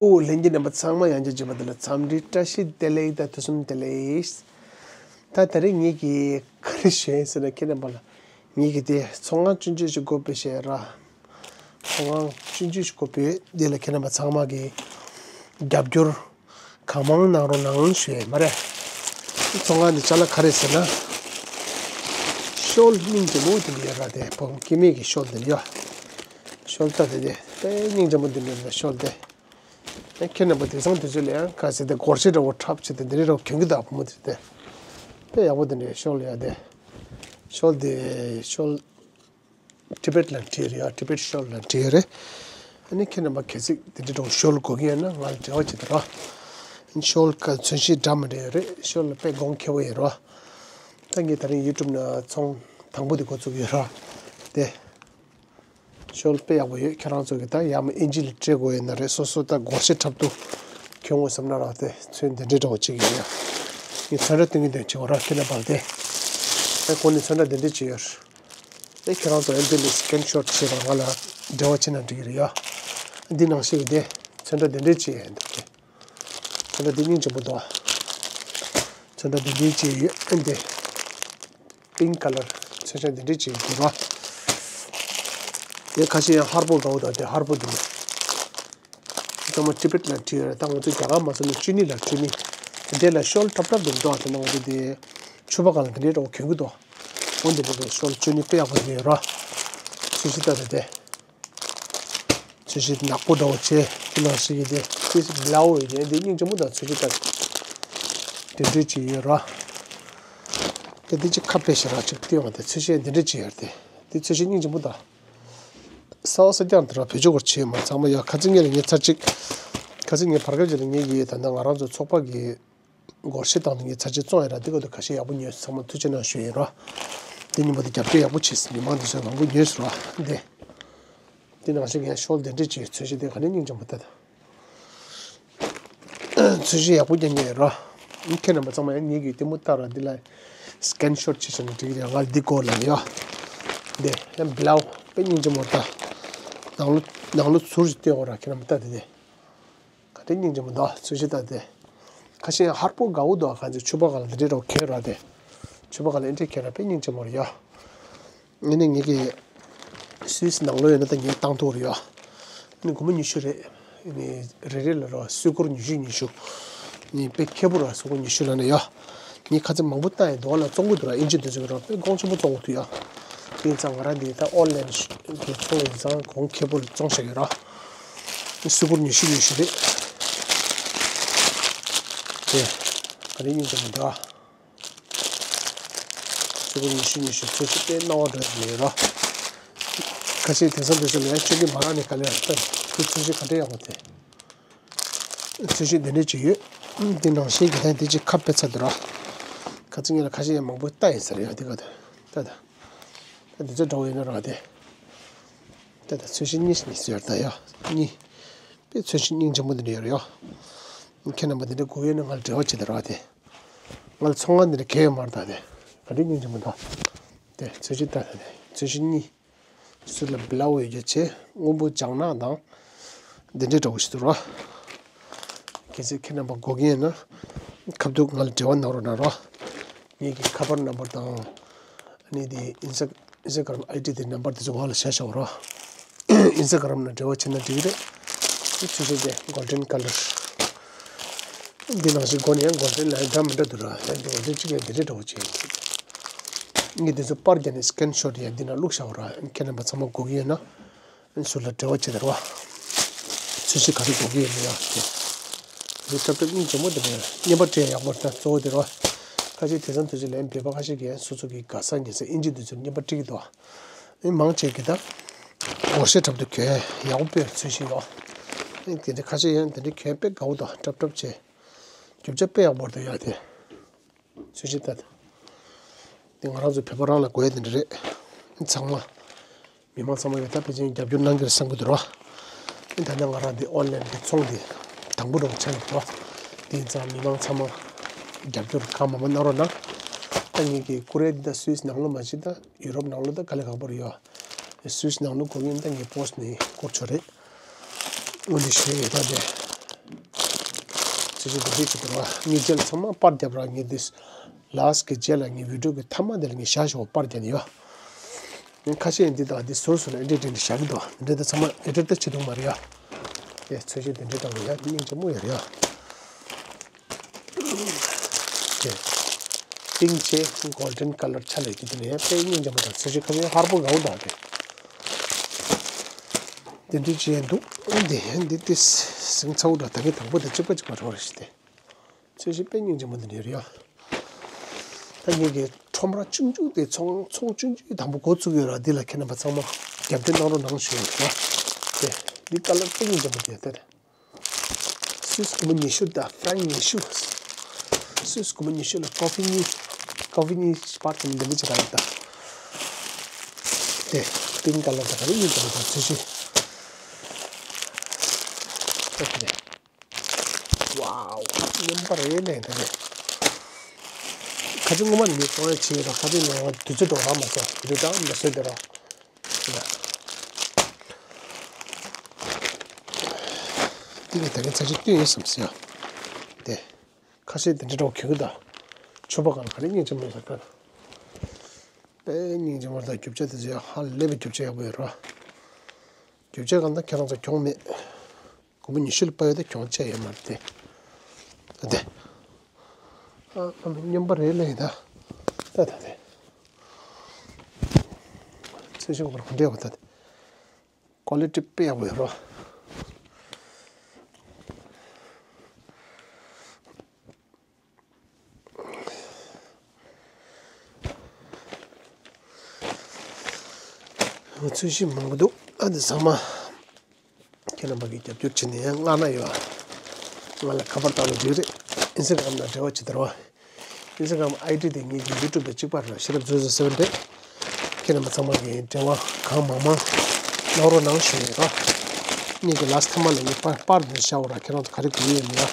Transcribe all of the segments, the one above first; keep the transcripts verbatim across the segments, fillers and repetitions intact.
ཨོ་ལྷན་རྒྱས་རྣམ་པ་ཚང་མ་ཡང་བསྐྱར་མཇལ་བ་དེ་ལ་འཚམས་འདྲི་བཀྲ་ཤིས་བདེ་ལེགས་དང་དུས་གསུམ་བདེ་ལེགས། ད་དེ་རིང་ངེད་ཀྱིས་ག་རེ་ཞུ་ཡིན་ཟེར་ན་ཁྱེད་རྣམ་པ་ལ་ངེད་ཀྱིས་དེ་ཚོང་ཁང་ཆུང་ཆུང་ཞིག་སྒོ་ཕྱེ་ཡིན་ར། ཚོང་ཁང་ཆུང་ཆུང་ཞིག་སྒོ་ཕྱེ་དེ་ལ་ཁྱེད་རྣམ་པ་ཚང་མ་གིས་རྒྱབ་སྐྱོར་གང་མང་གནང་རོགས་གནང་ཞུ་ཡིན་མ་རེད། ཚོང་ཁང་འདི་ཅ་ལག་ག་རེ་ཟེར་ན། ཤོལ་སྙིང་རྗེ་མོ་དེ་འདྲ་ཡོད་ར། དེ་བུ་མོ་སྐྱེ་དམན་གྱི་ཤོལ་དེ་འདྲ་ཡོད། ཤོལ་ད་དེ་དེ་དཔེ་སྙིང་རྗེ་མོ་དེ་འདྲ་ཡོད་ར་ཤོལ་དེ། ཨེ་ཁྱེད་རྣམ་པ་དེང་སང་དུས་ཚོད་ལ་ཡང་ག་ཟེར་ཏེ་སྒོར་གཞས་འདྲ་བོ་འཁྲབ་བྱས་ཏེ་འདི་འདྲའི་རོགས་གྱོན་གི་འདུག་བུ་མོ་དེ་དེ། དཔེ་ཡག་པོ་དེ་འདྲའི་ཤོལ་ཡ་དེ། ཤོལ་དེ་ཤོལ་ཊི་བེཊ་ལ་བྲིས་རེད་ཡ། ཊི་བེཊ་ཤོལ་ལ་བྲིས་རེད། ཨ་ནི་ཁྱེད་རྣམ་པ་གལ་སྲིད་དེ་འདྲའི་རོགས་ཤོལ་དགོས་ཀྱི་ཡོད་ན་ང་ལ་འབྲེལ་བ་བྱེད་དང་རོགས། ཤོལ་ག་མཚོན་བྱེད་འདྲ་མི་འདྲ་ཡོད་རེད། ཤོལ་ལ་དཔེ་གོང་ཁེ་པོ་ཡོད་རོགས། ད་ངས་དེ་རིང་ཡུ་ཊུབ་ནང་ཚོང་དང་པོ་དེ་འགོ་བཙུགས་ཡོད་རོགས། དེ། ཤོལ་དཔེ་ཡག་པོ་ཡོད། ཁྱེད་རང་ཚོ་གིས་ད་ཡར་མར་ཨིན་ཇི་ལ་སྤྲད་དགོས་ཡོད་ན་རེད། སོ་སོ་ད་སྒོར་གཞས་འཁྲབ་སྟོན་གྱོན་དགོས་བསམ་ན་ར་དེ་ཚོན་འདི་འདྲའི་འདྲ་བོ་གཅིག་ཡོད་ཡ། ངས་ཚོན་ཁྲ་སྟོན་གྱི་འདུག་བྱེད་དགོས་ར་ཁྱེད་རྣམ་པ་དེ། ཨེ་ཁོ་ནི་ཚོན་ཁྲ་འདི་འདྲའི་གཅིག་ཡོད། ཨེ་ཁྱེད་རང་ཚོ་ཨེ་འདི་ལ་སི་ཀེན་ཤོཊ་བྱས་ར་ང་ལ་འབྲེལ་བ་བྱེད་ན་འགྲིག་གི་རེད་ཡ། འདི་ནང་བཞིན་གྱི་དེ་ཚོན་ཁྲ་འདི་འདྲའི་གཅིག་ཡོད་འདུག་དེ། ཚོན་ཁྲ་འདི་སྙིང་རྗེ་པོ་འདུག་ཚོན་ཁྲ་འདི་འདྲའི་གཅིག་ཡོད། ཨེ་འདི། པིང་ཀ་ལར་མཚོན་ཆ་འདི་འདྲ་ཅིག་འདུག་ར། དེ་ཁ་ཤས་ཡང་ཧར་པོ་དགའ་བོ་དང་དེ་ཧར་པོ་འདུག་ཚང་མ་ཊི་བེཊ་ལ་བྲིས་ཡོད་རེད། ད་ང་ཚོ་རྒྱ་གར་མ་སོང་ནས་ཅུ་ནི་ལ་ཅུ་ནི། དེ་འདྲ་ལ་ཤོལ་འཁྲབ་འཁྲབ་འདུག་འདུག་དེ་ན་ང་ཚོ་དེ་ཕྱུ་པ་གང་ལ་དེ་འདྲའི་འདྲ་བོ་གྱོན་གྱི་འདུག་འོ་འདི་འདྲ་དེ་ཤོལ་ཅུ་ནི་དཔེ་ཡག་པོ་ཡོད་ར། ཅི་ཞིག་ལྟ་དེ་དེ། ཚོས་གཞི་ནག་པོ་འདྲ་བོ་བྱས་དེ་ནང་བཞིན་གྱི་དེ་ཚོས་གཞི་བླ་འོ་ཡོད་དེ་འདི་སྙིང་རྗེ་མོ་དང་ཚོས་གཞི་དང་དེ་འདྲ་ཅིག་ཡོད་ར། དེ་འདི་ཅིག་ཁ་ཕེ་ཞེ་ར་ཅིག་སྟེ་ཡོང་དེ་ཚོས་གཞི་འདི་འདྲ་ཅིག་ཡོད་དེ་འདི་ཚོས་གཞི་སྙིང་རྗེ་མོ་དང་ས་འོག་ས་རྐྱང་དེ་ར་བེད་སྤྱོད་སྐོར་བྱས་མ་ཚང་མ་ཡ། ཁ་ཚིག་ངེད་ལ་ངེད་ཚར་གཅིག་ཁ་ཚིག་ངེད་བར་སྐབས་ཅིག་ལ་ངེད་ཀྱི་ད་ལྟ་ང་རང་ཚོ་ཚོགས་པ་གི་སྒོར་གཞས་བཏང་ནས་ངས་ཚར་གཅིག་བཙོང་ཡ་ར། འདི་ག་དུ་ཁ་ཤས་ཡག་པོ་ཉོས། ཚང་མ་ཐུགས་རྗེ་གནང་ཞུ་ཡིན་ར། འདི་ཉིན་མོ་དེ་རྒྱབ་སྐྱོར་ཡག་པོ་བྱས་ཟིན་མི་མང་འདི་ཚོས་མང་པོ་ཉོས་སོང་ར། འདི་འདི་ནང་བཞིན་ངས་ཤོལ་དེ་འདྲས་ཅིག་ཚོས་གཞི་དེ་ག་ནས་སྙིང་རྗེ་མོ་ལྟ་ད། ཚོས་གཞི་ཡག་པོ་རྐྱང་རྐྱང་ཡོད་ར། ཁྱེད་རྣམ་པ་ཚང་མ་ཡང་ངེད་ཀྱི་ལྟད་མོ་ལྟ་ར། འདི་ལ་སི་ཀེན་ཤོཊ་བྱས་བྱས་ནས་འགྲིག་རེད། ང་འདི་སྐོར་ལ་ཡ། འདི་ཡང་བླའོ་དཔེ་སྙིང་རྗེ་མོ་ལྟ། ནང་ལོ་ནང་ལོ་ཟུར་ཞིག་སྟོན་འོ་ར། ཁྱེད་རྣམ་པ་ལྟ་དེ་དེ། ག་དེ་སྙིང་རྗེ་མོ་འདུག་ཚོས་གཞི་ལྟ་དེ། ཁ་ཤས་ཡང་ཧར་པོ་དགའ་བོ་འདུག་གང་ཚེ་ཕྱུ་པ་གང་ལ་འདི་འདྲའི་རོགས་གྱོན་ར་དེ། ཕྱུ་པ་གང་ལ་ཨེ་འདྲའི་གྱོན་ར་དཔེ་སྙིང་རྗེ་མོ་རེད་ཡ། ཨ་ནི་ངེད་ཀྱི་སུད་སི་ནང་ལོགས་ཡོད་ན་ད་ངས་བཏང་ཐུབ་རེད་ཡ། ཨ་ནི་སྒོར་མོ་ཉི་ཤུ་རེད། ཨ་ནི་རེ་རེ་ལ་རོ་སུད་སྒོར་ཉི་ཤུ་ཉི་ཤུ། ཨ་ནི་དཔེ་ཁེ་པོ་ར་སུད་སྒོར་ཉི་ཤུ་ལ་ནི་ཡ། ངས་ཁ་ཚིག་མང་པོ་བཏང་ཡ་འདུག་ལ་བཙོང་གི་འདུག་ར། ཨིན་ཇི་འདི་ཚོ་གི་རོ་དཔེ་གོང་ཆེན་པོ་བཙོང་གི་འདུག་ཡ། དེ་ཡིན་ཙང་ང་རང་འདི་ད་ཨོན་ལན་གི་ཚོང་ཡིན་ཙང་གོང་ཁེ་པོ་ལ་བཙོང་བཞག་ཡོད་ར། སུད་སྒོར་ཉི་ཤུ་ཉི་ཤུ་རེད། དེ་ག་རེ་སྙིང་རྗེ་མོ་འདུག་སུད་སྒོར་ཉི་ཤུ་ཉི་ཤུ་ཚོས་གཞི་དཔེ་སྣང་བ་འགྲོ་ཡི་ཡོད་ར། ཁ་ཤས་དེང་སང་དེ་ཚོ་ལ་ཡང་སྤྱོད་ཀྱི་མ་རག་ནས་ག་ལེར་ལྟ་དེ་ཚོས་གཞི་ག་འདྲ་ཡག་པོ་དེ། ཚོས་གཞི་འདི་འདྲས་ཅིག་ཡོད། འདི་ནང་བཞིན་གྱི་ལན་འདི་ཅིག་ཁ་ཕེ་ཚར་འདུག་ར། ཁ་ཚིག་ངེད་ལ་ཁ་ཤས་ཡང་མང་པོ་ལྟ་ཡིན་ཟེར་ཡོད་འདི་ག་དེ། ལྟ་ད། ད་འདི་ཚོ་འདྲ་བོ་ཡིན་ན་ར་དེ། ལྟ་ད་ཚོས་གཞི་གཉིས་ཤིག་ཟེར་ད་ཡ། གཉིས། དཔེ་ཚོས་གཞི་སྙིང་རྗེ་མོ་འདི་འདྲ་ཡོད་ར་ཡ། ཁྱེད་རྣམ་པ་འདི་འདྲ་དགོས་ཡོད་ན་ང་ལ་འབྲེལ་བ་བྱེད་ད་ར་དེ། ང་ལ་ཚོང་ཁང་འདི་འདྲ་གས་ཡོད་མ་རེད་ད་དེ། ག་འདྲའི་སྙིང་རྗེ་མོ་འདུག་དེ་ཚོས་གཞི་ལྟ་ད་དེ་ཚོས་གཞི་གཉིས། སུད་ལ་བླའོ་ཡོད་རྒྱུ་བྱས་སྔོན་པོ་ལྗང་ནག་དང་། འདི་འདྲའི་འདྲ་བོ་ཞིག་འདུག་ར། གལ་སྲིད་ཁྱེད་རྣམ་པ་དགོས་ཀྱི་ཡིན་ན། ཁ་ཐུག་ང་ལ་འབྲེལ་བ་གནང་རོགས་གནང་རོགས། ངེད་ཀྱི་ཁ་པར་ནམ་པར་དང་། ཨ་ནི་དེ་ཨིན་སི་ཨིན་སི་ཊ་གྷ་རམ་ཨའི་ཌི་དེ་ནམ་པར་དེ་ཚོ་འོག་ལ་བཞག་བཞག་རོགས། ཨིན་སི་ཊ་གྷ་རམ་ནང་འབྲེལ་བ་བྱེད་ན་འགྲིག་གི་རེད། ཚོས་གཞི་དེ་གོལ་ཌན་ཀ་ལར། འདི་ནང་བཞིན་སྒོ་ནས་ཡང་གོལ་ཌན་ལ་ཡང་འདྲ་མི་འདྲ་འདུག་ར། ཡང་འདི་གོལ་ཌན་གཅིག་ཡང་འདི་འདྲའི་འདྲ་བོ་བྱས་ཡིན་ཟེར། ངས་འདི་ཚོ་པར་རྒྱག་ནས་སི་ཀེན་ཤོཊ་ཡང་འདི་ན་བླུགས་བཞག་ར། ཁྱེད་རྣམ་པ་ཚང་མ་དགོས་ཀྱི་ཡོད་ན། ཨ་ནི་ཟུར་ལ་འབྲེལ་བ་བྱེད་དར་བ། ཚོས་གཞི་ག་རེ་དགོས་ཀྱི་ཡོད་མེད་ཡ་དེ། དེ་སྟབས་སྟབས་སྙིང་རྗེ་མོ་དེ་ནས་བརྙན་པར་སྤྲད་ཡག་པོ་ད་གཙོ་བོ་དེ་རེད་བ། ཁ་ཤས་དེང་སང་དུས་ཚོད་ལ་བོད་པ་ཁ་ཤས་ཀྱིས་སོ་སོ་གི་དགའ་ས་ཉེ་ས་ཨིན་ཇི་དུས་ཚོད་བརྙན་པར་སྤྲད་ཀྱི་འདུག་ཨ་ནི་མང་ཆེ་གི་ད་སྒོར་གཞས་འཁྲབ་སྟོན་གྱོན་ཡག་པོ་དཔེ་ཚོས་གཞི་ཡོད། ཨ་ནི་དེ་འདྲ་ཁ་ཤས་ཡང་དེ་འདྲ་གྱོན་དཔེ་དགའ་བོ་འདུག་འཁྲབ་འཁྲབ་བྱས། རྒྱུ་ཆ་དཔེ་ཡག་པོ་འདུག་ཡ་དེ། ཚོས་གཞི་ལྟ་དེ། ང་རང་ཚོ་བོད་པ་རང་ལ་དགོས་ཡ་དེ་འདྲ་རེད། ཚང་མ། མི་མང་ཚང་མ་ཡོད་ད་ཕལ་ཆེར་རྒྱབ་སྐྱོར་གནང་གི་རེད་བསམ་གི་འདུག་ར། ད་ནི་ང་རང་འདི་ཨོན་ལན་གི་ཚོང་འདི་དང་པོ་རང་ཆགས་ཀྱི་འདུག་དེ་ཡིན་ཙང་མི་མང་ཚང་མ་རྒྱབ་སྐྱོར་གང་མང་མང་གནང་རོགས་གནང་། ད་ངེད་ཀྱི་ཀུ་རེ་འདི་ད་སུད་སི་ནང་ལོགས་མ་གཏོགས་ད་ཡུ་རོབ་ནང་ལོགས་ད་ག་ལེ་ཁག་པོ་རེད་ཡོད། སུད་སི་ནང་ལ་གོ་མཁན་ད་ངའི་པོ་སི་ནས་སྐོར་ཆོ་རེད། འོན་ཏེ་ཞུ་ཡོད་ད་དེ། ཚེ་ཞིག་འདི་འདྲས་ཅིག་འདུག་བ། ངའི་རྗེས་ལ་ཚང་མ་པར་རྒྱབ་ར། ངས་འདི་ལཱ་སི་ཊི་གི་རྗེས་ལ་ངའི་བི་ཌི་ཡོ་གི་མཐའ་མ་དེ་ལ་ངས་བཞག་ཞོག་པར་རྒྱབ་ནས་ཡོད། ངས་ཁ་ཤས་འདི་དང་འདི་ཟུར་ཟུར་ལ་འདི་འདྲས་འདྲས་བཞག་གི་འདུག་འདི་འདྲས་ད་ཚང་མ་ཨེ་ཌི་ཊི་ད་བྱེད་ཐུབ་མ་རེད་ཡ། དེ་ཚེ་ཞིག་འདི་འདྲས་དང་ཡ་སྙིང་རྗེ་མོ་ཡོད་རེད་ཡ། དེ། པིང་ཆེ་གོལ་ཌན་ཀ་ལར་ཆ་ལས་ཀྱི་དེ་ནས་དཔེ་སྙིང་རྗེ་མོ་དང་ཚེ་ཞིག་ཁ་ཤས་ཧར་པོ་ངའོ་དང་དེ། དེ་འདྲ་ཅིག་འདུག་འདི་འདི་དེ་སིང་ཚ་བོ་འདྲ་ད་གི་དང་པོ་དེ་གཅིག་པ་གཅིག་པ་རོ་རེ་ཞིག་དེ། ཚེ་ཞིག་དཔེ་སྙིང་རྗེ་མོ་འདི་འདྲ་རེད་ཡ། ད་ངེད་ཀྱི་ཁྲོམ་ར་ཆུང་ཆུང་དེ་ཚོང་ཚོང་ཆུང་ཆུང་དང་པོ་འགོ་བཙུགས་ཡོད་ར། འདི་ལ་ཁྱེད་རྣམ་པ་ཚང་མ་རྒྱབ་སྐྱོར་གནང་རོགས་གནང་ཞུ་ཡོད་ར། དེ་འདི་ཀ་ལར་དཔེ་སྙིང་རྗེ་མོ་དེ་ཡ་དེ་རེད། སུད་སི་སྒོར་མོ་ཉི་ཤུ་དང་ཧྥ་རན་ཉི་ཤུ། སུད་སི་སྒོར་མོ་ཉི་ཤུ་ལ་ཀོ་ཕི་གཉིས། ཀོ་ཕི་གཉིས་པར་ཙམ་འདི་འདྲ་ཅིག་རག་ཡོད་ད། དེ་པིང་ཀ་ལར་དང་ག་རེ་ཡིན་དང་དང་ཚོས་གཞི། ཨོ་ཁེ། ཝའོ། སྙན་པ་རེད་ལས་དེ་རེད། ཁ་ཅིག་སྔོན་མ་ནས་མི་གཏོང་ཡ་བྱས་ཡོད་ར། ཁ་ཅིག་ནས་ཡང་དུས་ཚོད་འགྲོ་རག་མ་སོང་། དུས་ཚོད་འགྲོ་མ་སོང་དེ་ར། འདི་ནི་ད་གིན་ཚར་གཅིག་བཏོན་ཡིན་བསམ་སྲིད་ཡ། དེ། ཁ་ཤས་དེ་འདྲ་འདྲ་བོ་གྱོན་གི་འདུག་ཕྱུ་པ་གང་ག་རེ་སྙིང་རྗེ་མོ་ཡོད་ས་ཀ། དཔེ་སྙིང་རྗེ་མོ་དང་རྒྱུ་ཆ་དེ་ཚོ་ཡང་ཧ་ལས་པའི་རྒྱུ་ཆ་ཡག་པོ་ཡོད་ར། རྒྱུ་ཆ་གང་ལྟར་ཁྱེད་རང་ཚོ་གྱོན་མེད། སྒོར་མོ་ཉི་ཤུ་ལ་དཔའ་ཡོད་དེ་གྱོན་ཆ་ཡོད་མ་རེད་དེ། ཨ་དེ། ཨ་ཨ་མ་སྙན་པ་རེད་ལས་ཡིན་ད། ད་ད་དེ། ཚེ་ཞིག་བར་གོ་འདྲེ་བ་ད་དེ། ཀོ་ལི་ཊི་དཔེ་ཡག་པོ་ཡོད་རོ། ཚོས་གཞི་མང་པོ་འདུག་ཨ་འདི་ཚང་མ་ཁྱེད་རྣམ་པ་གིས་རྒྱབ་སྐྱོར་བྱེད་ནས་ཡང་མངགས་ན་ཡོད། ང་ལ་ཁ་པར་བཏང་ན་འགྲིག་རེད། ཨིན་སི་ཊ་གྷ་རམ་དང་འབྲེལ་བ་བྱེད་དར་བ། ཨིན་སི་ཊ་གྷ་རམ་ཨའི་ཌི་དེ་ངེད་ཀྱི་ཡུ་ཊུབ་དང་གཅིག་པ་རེད། ཤེས་རབ་ཛིརོ་ཛིརོ་སེ་བེན་རེད། ཁྱེད་རྣམ་པ་ཚང་མ་གིས་འབྲེལ་བ་གང་མང་མང་གནང་རོགས་གནང་ཞུ་ཡིན་རོགས། ངེད་ཀྱི་ལཱ་སི་ཊི་མཐའ་མ་ལ་ངས་པར་པར་འདི་བཞག་འོ་ར། ཁྱེད་རང་ཚོ་ག་རེ་དགོས་ཡོད་མེད་ཡ།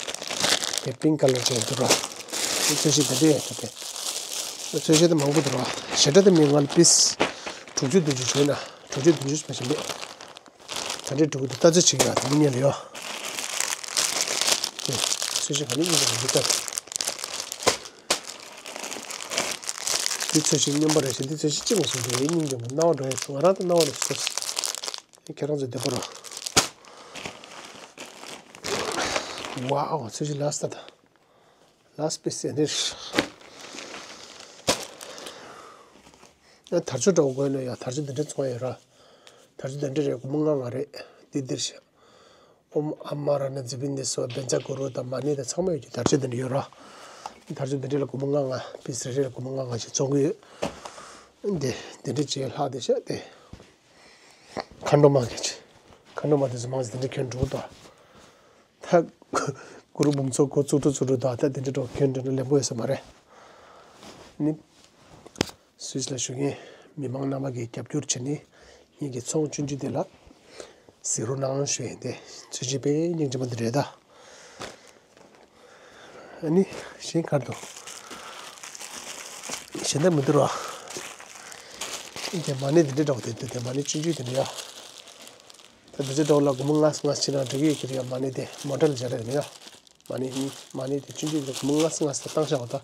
དེ་པིང་ཀ་ལར་ཅན་འདུག་ར། དེ་ཚོས་གཞི་དེ་འདྲ་ཡོད་དེ། ཚོས་གཞི་དེ་མང་པོ་འདུག་ར། ཞེ་དྲག་དེ་མིན་ང་ལ་པིས་དྲུག་ཅུ་བདུན་ཅུ་བྱུང་ན་དྲུག་ཅུ་བདུན་ཅུ་མ་ཞིག་མེད། ད་རེས་འགྲོ་གི་འདུག་ལྟ་ཚོད་བྱེད་ཀྱི་ཡོད་དེ་མི་ཉན་ལ་ཡོད། དེ་ཚོས་གཞི་ག་ནས་ཡིན་ཀྱང་མི་ལྟ། འདི་ཚོས་གཞི་སྙན་པ་རེད་ཤག་འདི་ཚོས་གཞི་ཅི་མ་ཞིག་འདུག་ཡིན་སྙིང་རྗེ་མོ་རྣ་བ་འགྲོ་ཡ་ཚོ་ང་རང་ད་རྣ་བ་ལ་ཞིག་ཐོབ། ཁྱེད་རང་ཚོ་བདེ་པོ་རོ། ཝའོ། ཚོས་གཞི་ལ་སི་ཊི་ད། ལ་སི་ཊི་པིས་ཟེར་ནི། ཡང་དར་ལྕོག་འདྲ་བོ་དགོས་ན་ཡང་དར་ལྕོག་འདི་འདྲ་བཙོང་ཡོད་ར། དར་ལྕོག་འདི་འདྲ་རེད། སྒོར་མོ་ལྔ་ལྔ་རེད། འདི་འདིར་བཞག་ཨོཾ་ཨ་མ་ར་ཎ་ཛི་བི་ནི་སྭཱ་ཧཱ། བཛྲ་གུ་རུ་དང་མ་ཎི་དང་ཚང་མ་ཡོད་ཀྱི་དར་ལྕོག་འདི་འདྲ་ཡོད་ར། དར་ལྕོག་འདི་འདྲ་ལ་སྒོར་མོ་ལྔ་ལྔ། པིས་རེ་རེ་ལ་སྒོར་མོ་ལྔ་ལྔ་ཞིག་བཙོང་གི་ཡོད། འདི་འདི་འདྲ་ཅིག་ལྷག་བསྡད་ཤག་སྟེ། མཁའ་འགྲོ་མ་གི་ཅིག་མཁའ་འགྲོ་མ་དེ་ཚོ་མང་ཆེ་འདི་འདྲ་གྱོན་འགྲོ་གི་འདུག་ད་གུ་རུ་འབུམ་ཚོགས་འགོ་བཙུགས་འགྲོ་བཙུགས་འགྲོ་དང་ད་དེ་འདྲ་འགྲོ་གྱོན་འགྲོ་ན་ལེན་པོ་ཡོད་ས་མ་རེད། ནི། སུད་སི་ལ་བཞུགས་མཁན་མི་མང་རྣམ་པ་གིས་རྒྱབ་སྐྱོར་བྱས་ནས་ངེད་ཀྱི་ཚོང་ཆུང་ཆུང་དེ་ལ་གཟིགས་རོགས་གནང་ཞུ་ཡིན་ཏེ། ཚོས་གཞི་དཔེ་སྙིང་རྗེ་མོ་འདི་རེད་ད། ཨ་ནི་གཞན་གར་དུ། གཞན་དག་མི་འདུག་ར། ཨིན་ཏེ་མ་ཎི་འདི་འདྲ་འདྲ་བོ་དེ་འདུག་དེ་མ་ཎི་ཆུང་ཆུང་དེ་འདྲ་ཡ། ད་འདི་ཚོ་འདྲ་བོ་ལ་སྒོར་མོ་ལྔ་ལྔ་ཕྱིན་ན་འགྲིག་གི་ཡོད་ཀྱི་རེད་ཡ། མ་ཎི་དེ་མོ་ཊ་ལ་སྦྱར་ཡ་ཡིན་ཡ། མ་ཎི་མ་ཎི་དེ་ཆུང་ཆུང་དེ་སྒོར་མོ་ལྔ་ལྔ་ཙམ་བཏང་བཞག་པ་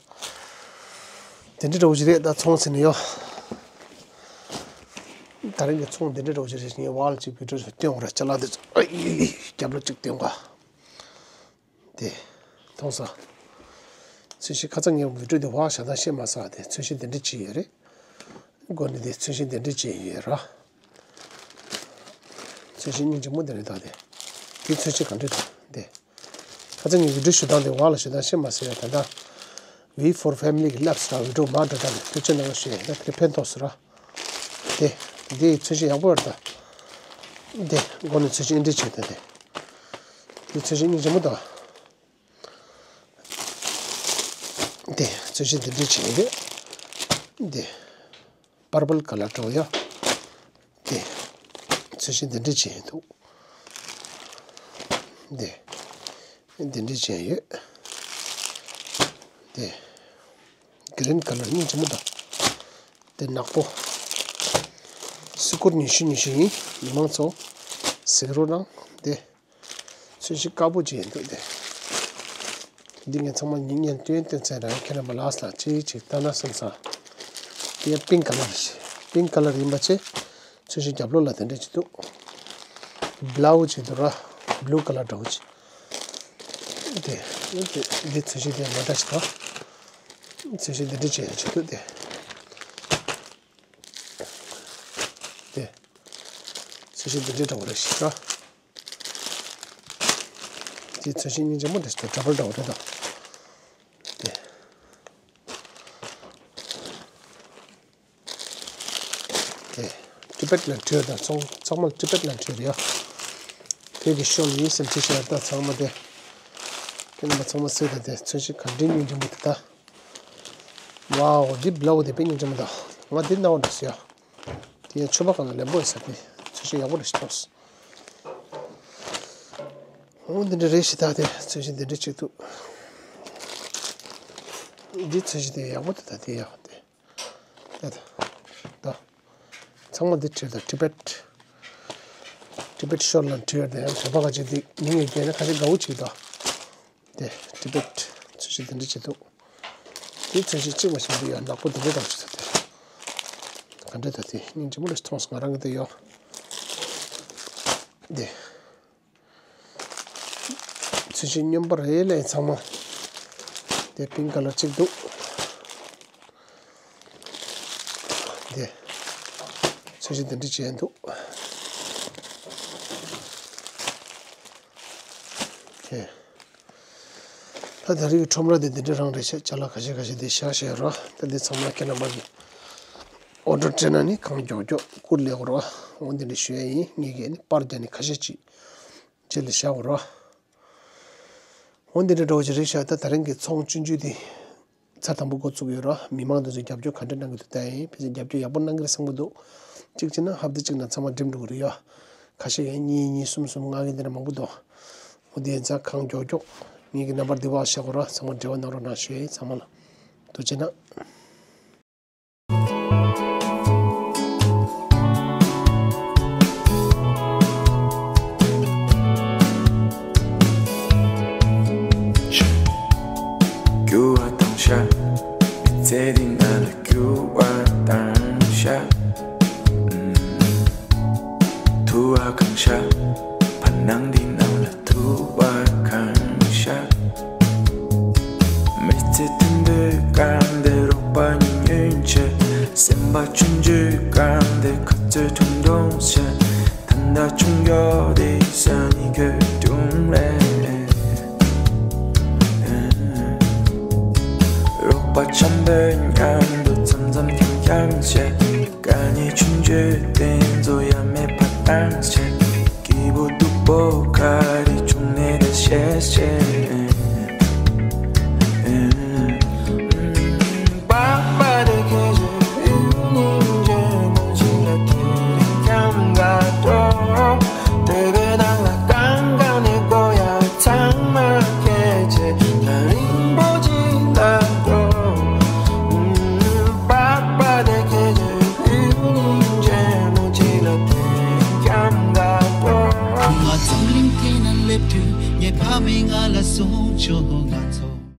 ད། དེ་འདྲ་འདྲ་བོ་ཞིག་རེད་ད་ཚོང་ཟིན་ནས་ཡོ། ད་རིང་གི་ཚོང་དེ་འདྲ་འདྲ་བོ་ཞིག་རེད། ངས་ཝལ་གཅིག་བི་ཌིའོ་ཞིག་སྟོན་དགོས་ར། ཅ་ལག་དེ་ཚོ་ཨ་ཡི་རྒྱབ་ལོགས་གཅིག་སྟོན་དགོས། དེ། མཐོང་སོང་། ཚོས་གཞི་ཁ་སང་ངས་བི་ཌིའོ་དེ་བ་ཞག་དང་ཤེས་མ་སོང་། དེ་ཚོས་གཞི་དེ་འདྲ་ཅིག་ཡོད་རེད། སྒོ་ནས་དེ་ཚོས་གཞི་དེ་འདྲ་ཅིག་ཡོད་ར། ཚོས་གཞི་སྙིང་རྗེ་མོ་དེ་རེད་ད་དེ། དེ་ཚོས་གཞི་ག་འདྲ་འདུག་དེ། ཁ་སང་ངས་བི་ཌིའོ་ཞུ་སྟངས་དེ་བ་ལ་ཞུ་སྟངས་ཤེས་མ་སོང་ཡ། ད་ལྟ། ཝི་ཕོར་ཕེ་མི་ལི་གི་ལབ་སི་ད་བི་ཌིའོ་མ་འགྲོ་ད་དེ་ཐུགས་རྗེ་གནང་ཞུ་ཡ། ད་དེ་ཕན་ཐོགས་སོང་ར། དེ། འདི་ཚོས་གཞི་ཡག་པོ་རེད་ད། དེ། སྒོ་ནས་ཚོས་གཞི་འདི་འདྲ་བྱས་ད་དེ། དེ་ཚོས་གཞི་སྙིང་རྗེ་མོ་ད། དེ་ཚོས་གཞི་འདི་འདྲ་བྱས་ཡོད། དེ། པར་པལ་ཀ་ལར་འདྲ་བོ་ཡ། དེ། ཚོས་གཞི་འདི་འདྲ་བྱས་འདུག་དེ། འདི་འདྲ་བྱས་ཡོད། དེ། གི་རིན་ཀ་ལར་སྙིང་རྗེ་མོ་ད། དེ་ནག་པོ། སི་ཀོར་ཉི་ཤུ་ཉི་ཤུ་ཡིན། མི་མང་ཚོ་གཟིགས་རོགས་གནང་། དེ་ཚོས་གཞི་དཀར་པོ་ཅིག་ཡིན་འདུག་དེ། འདི་ངས་ཚང་མ་ཉིན་ཉན་སྟོན་སྟོན་ཚེ་རང་ཁྱེད་རྣམ་པ་ལགས་ལ་གཅིག་ཅིག་ལྟ་ན་བསམ་ས། དེ་པིང་ཀ་ལར་རེད། པིང་ཀ་ལར་ཡིན་པ་ཆེ། ཚོས་གཞི་རྒྱབ་ལོགས་ལ་དེ་འདྲ་ཅིག་འདུག་བླའུ་ཅིག་འདུག་ར། བླུ་ཀ་ལར་འདྲ་བོ་ཅིག་དེ། དེ་འདི་ཚོས་གཞི་དེ་མ་འདྲ་ཞིག་དང་། ཚོས་གཞི་འདི་འདྲ་ཅིག་ཡང་ཅིག་འདུག་དེ། དེ། ཚོས་གཞི་འདི་འདྲ་འདྲ་བོ་རེད་ཤག་དེ་ཚོས་གཞི་སྙིང་རྗེ་མོ་འདྲ་ཞིག་འདུག་འདྲ་པར་འདྲ་བོ་རེད་དོ། དེ། དེ། ཊི་བེཊ་ལ་བྲིས་དང་ཚང་ཚང་མ་ཊི་བེཊ་ལ་བྲིས་རེད་ཡ། བོད་ཀྱི་ཤོལ་ཡིན་ཟེར་བྲིས་ཤག་ད་ཚང་མ་དེ། ཁྱེད་རྣམ་པ་ཚང་མ་གཟིགས་དང་། དེ་ཚོས་གཞི་ག་འདྲའི་སྙིང་རྗེ་མོ་དེ་ད། ཝའོ། འདི་བླའུ་དེ་དཔེ་སྙིང་རྗེ་མོ་འདུག་ང་འདི་སྣང་བ་འདུག་ཟེར་ཡ། དེ་ཡང་ཕྱུ་པ་གང་ལ་ལེན་པོ་ཡིན་ས་དེ། ཚོས་གཞི་ཡག་པོ་རེད་ཤག་མཐོང་སོང་། འོ་འདི་འདྲ་རེད་ཤག་ད་དེ་ཚོས་གཞི་འདི་འདྲ་ཅིག་འདུག་འདི་ཚོས་གཞི་དེ་ཡག་པོ་འདུག་ད་དེ་ཡག་དེ། ད་ད་ད། ཚང་མ་འདི་བྲིས་དང་། ཊི་བེཊ། ཊི་བེཊ་ཤོལ་ལ་བྲིས་ཡོད་དེ། ཡང་དྲ་པ་ག་ཅིག་འདི་མིང་ཡོད་རྒྱུ་ན་ཁ་ཤས་དགའ་བོ་ཅིག་འདུག་དེ་ཊི་བེཊ་ཚོས་གཞི་འདི་འདྲ་ཅིག་འདུག་དེ་ཚོས་གཞི་གཅིག་མ་ཞིག་འདི་ཡང་ནག་པོ་འདི་འདྲ་འདྲ་བོ་ཅིག་འདུག་དེ་ག་འདྲ་འདུག་དེ་སྙིང་རྗེ་མོ་རེད་མཐོང་སོང་ང་རང་གི་དེ་ཡོ། དེ། ཚོས་གཞི་སྨྱོན་པ་རེད་ལས་ཚང་མ། དེ་པིང་ཀ་ལར་གཅིག་འདུག་དེ། ཚོས་གཞི་འདི་འདྲ་བྱས་འདུག་དེ། ད་ད་རེས་ཀྱི་ཁྲོམ་ར་དེ་འདི་འདྲ་རང་རེད་ཤག་ཅ་ལག་ཁ་ཤས་ཁ་ཤས་དེ་བཞག་བཞག་རོགས། ད་འདི་ཚང་མ་ཁྱེད་རྣམ་པ་གིས་ཨོ་ཌར་སྤྲད་ན་ནི་གང་མགྱོགས་མགྱོགས་བསྐུར་ལེགས་རོགས། འོ་འདི་འདྲ་ཞུ་ཡ་ཡིན། ངེད་ཀྱིས་ནི་པར་རྒྱག་ནི་ཁ་ཤས་ཅིག་རྗེས་ལ་བཞག་རོགས། འོ་འདི་འདྲ་འདྲ་བོ་ཅིག་རེད་ཤག་ད་ད་རིང་གི་ཚོང་ཆུང་ཆུང་དེ་ཚར་དང་པོ་འགོ་བཙུགས་ཡོད་ར། མི་མང་དེ་ཚོས་རྒྱབ་སྐྱོར་ག་འདྲ་གནང་གི་འདུག་ལྟ་ཡིན། ཕལ་ཆེར་རྒྱབ་སྐྱོར་ཡག་པོ་གནང་གི་རེད་བསམ་གི་འདུག་གཅིག་བྱས་ན་ཧབ་ཏ་གཅིག་ནང་ཚང་མ་འགྲིམ་འགྲོ་གི་རེད་ཡ། ཁ་ཤས་ཡང་གཉིས་གཉིས་གསུམ་གསུམ་མངགས་མཁན་དེ་འདྲ་མང་པོ་འདུག་འོ་དེ་ཡིན་ཙང་གང་མགྱོགས་མགྱོགས་ངེད་ཀྱི་ནམ་བར་འདི་བ་བཞག་གོ་ར། ཚང་མ་འབྲེལ་བ་གནང་རོགས་གནང་ཞུ་ཡ་ཡིན། ཚང་མ་ལ་ཐུགས་རྗེ་གནང་། རྒྱུ་བ་དང་ཤ། མི་ཚེ་འདི་ང་ལ་རྒྱུ་བ་དང་ཤ། ཐུ་བ་གང་ཤ། བར་སྣང་འདི་ནང་ལ་ཐུ་བ་གང་ཤ། མི་ཚེ་དུད་འགྲོའི་སྐམ་དེ་རོགས་པ་གཉིས་ཉོན་ཆེ། སེམས་པ་ཆུང་ཆུང་སྐམ་དེ་ཁ་ཚོད་ཐུང་ཐུང་ཆེ། ད་ལྟ་ཆུང་མགྱོགས་དེ་ས་ནི་གོས་དྲུང་རེད། རོགས་པ་འཆམ་པོའི་མཉམ་དུ་འཆམ་འཆམ་འཁྱམ་འཁྱམ་བྱས། དཀའ་ངལ་ཆུང་ཆུང་དེ་ཚོ་ཡ་མེད་པ་བཏང་བྱས། སྐྱིད་པོ་སྡུག་པོ་ག་རེ་བྱུང་ནས་ད་ཤེས་ཤེས།